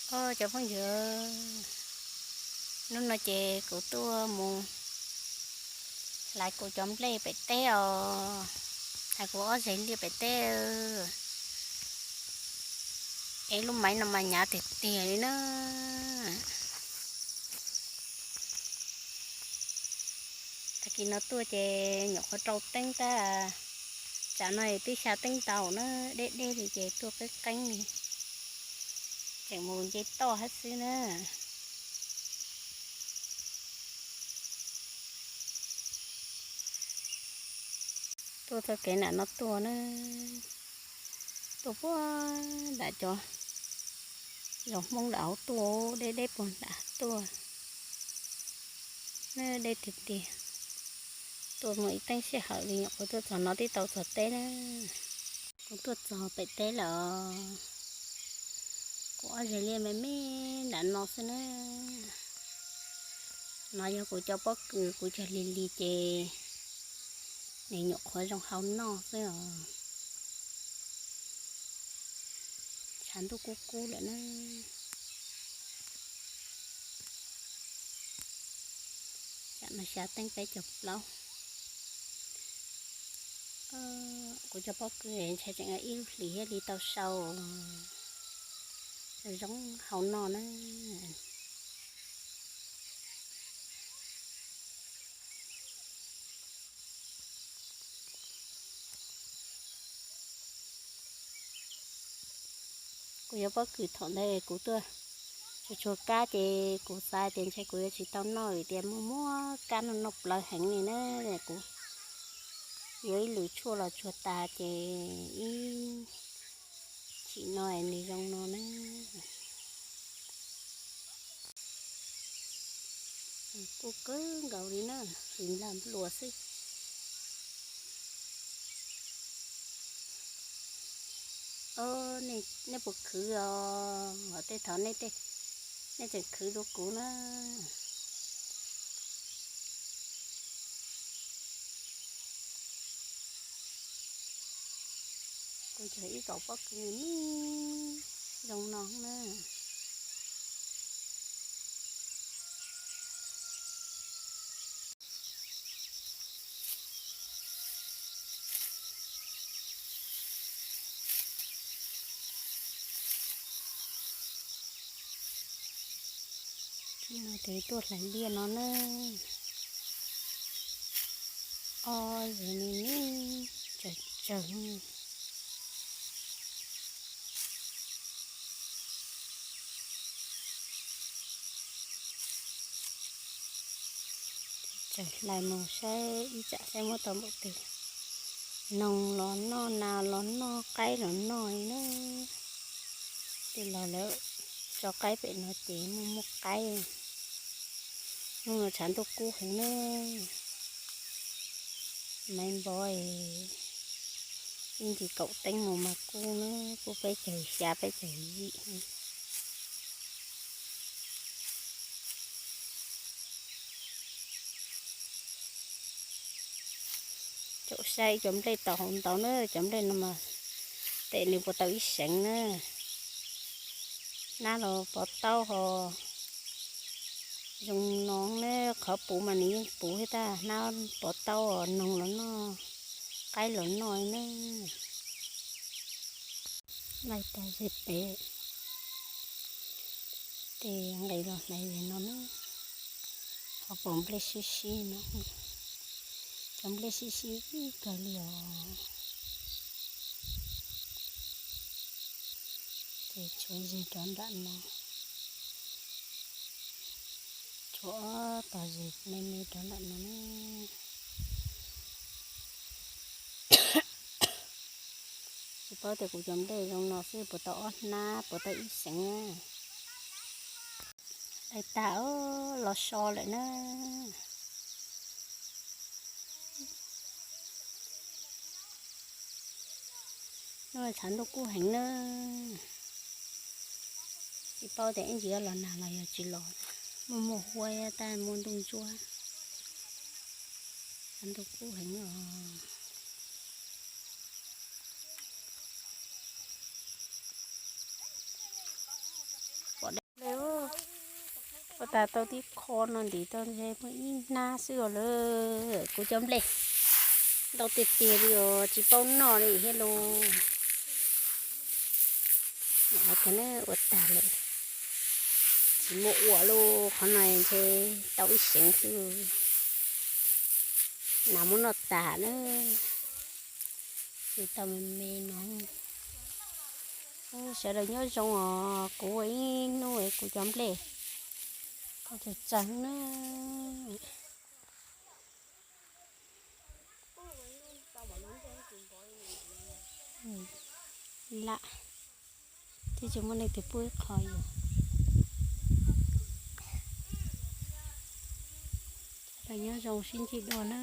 Os cov phooj ywg, hnub no ces kuv tuaj mus hlais kuv cov nplej pem teb os, hlais kuv ob zeg liaj pem teb. Es lub maiv no mas hnyav tiag tiag li na. Tag kis no tuaj ces nyuam qhuav rau teeb tab, tsam no twb xya teeb tau na, deb deb li ces tuaj qeeb qeeb li, tseem mus nce toj hab xwb na. Tuaj txoj kev nram no tuaj na, tuaj puag nram cov zos Hmoob nram hauv tuaj, deb deb puag nram tuaj, deb tiag tiag. Tuaj mus ib teeb sij hawm li nyuam qhuav tuaj txog no twb tau txog teb na. Kuv tuaj txog pem teb lawm, kuv ob zeg liaj me me nram no xwb na. No yog kuv cov pob kws kuv cog lig lig ces nws nyuam qhuav zoo hau noj xwb os. Tshav ntuj kub kub lawm na. Tsam no xya teeb peb caug plaub. Kuv cov pob kws ntshai tseem ib lub hlis thiaj li tau sau, zoo hau noj na. Kuv yuav pob kws thaum ntawd kuv tuaj tsuag tsuag kab ces kuv xav tias ntshe kuv yuav tsis tau noj vim tias muaj muaj kab noj noj plawv heev li na. Kuv yuav ib lwm tshuaj los tsuag tas ces ib chim no nws zoo no na. Kuj kawg nkaus li na, hws nplag npluas xwb. Nej puas khwv os? Tej thaum nej tseem khwv dua kuv na. Kuv cog ib kaum pob kws me zoo no na. Tib no ces tuaj hlais liaj no na. Ob zeg me me tsawg tsawg. Tsawg hlais mus saib ib tsam saib muab tau npaum twg. Noog los noj, nas los noj, qaib los noj li na. Tej los lawv tso qaib pem no ces muaj muaj qaib. Hnub no tshav ntuj kub heev na. Maiv npov, ib ntsis kaum teeb mus mas kub na, kub peb caug xya peb caug yim. Caum saib cov nplej tau hauv ntau na, cov nplej no mas tes nws puas tau ib seev na. Nab los pov taub ho zoo no na, qhov puv mas nws yeej puv thiab tab, nab pov taub os, noog los noj, qaib los noj na. Laij tag zig pem, tej nqis los hlais zig no na. Ho pom nplej sib sib no, cov nplej sib sib kawg li os. Ces tshuav zig rov nram no, tshuav ob tog zig me me rov nram no na. Tsis paub tias kuv cov nplej zoo no xwb puas tau ob hnab puas tau ib seev. Laij tag, los so lawm na. Hnub no tshav ntuj kub heev na. Tsis paub tias ib ntsis los nag los yog tsis los. Muaj muaj huab tab muaj ntuj ntsuab. Tshav ntuj kub heev os. Ua tas tau tib qho no ntim tau ntshe muaj ib hnab xwb os lawm. Kuv cov nplej ntau tiag tiag li os, tsis paub noj li thiab lauj. Ua tag lawm, tsis muaj ua lauj, qhov no ntshe tau ib seev xwb. Nas muab noj tas na. Tsis tau me me no. Sawv daws nyob zoo os, kuv ua ib hnub kuv cov nplej tsawg tsawg na. Lam, twb tsis muaj leej twg pub ib qho yus. Sawv daws nyob zoo sib ntsib dua na.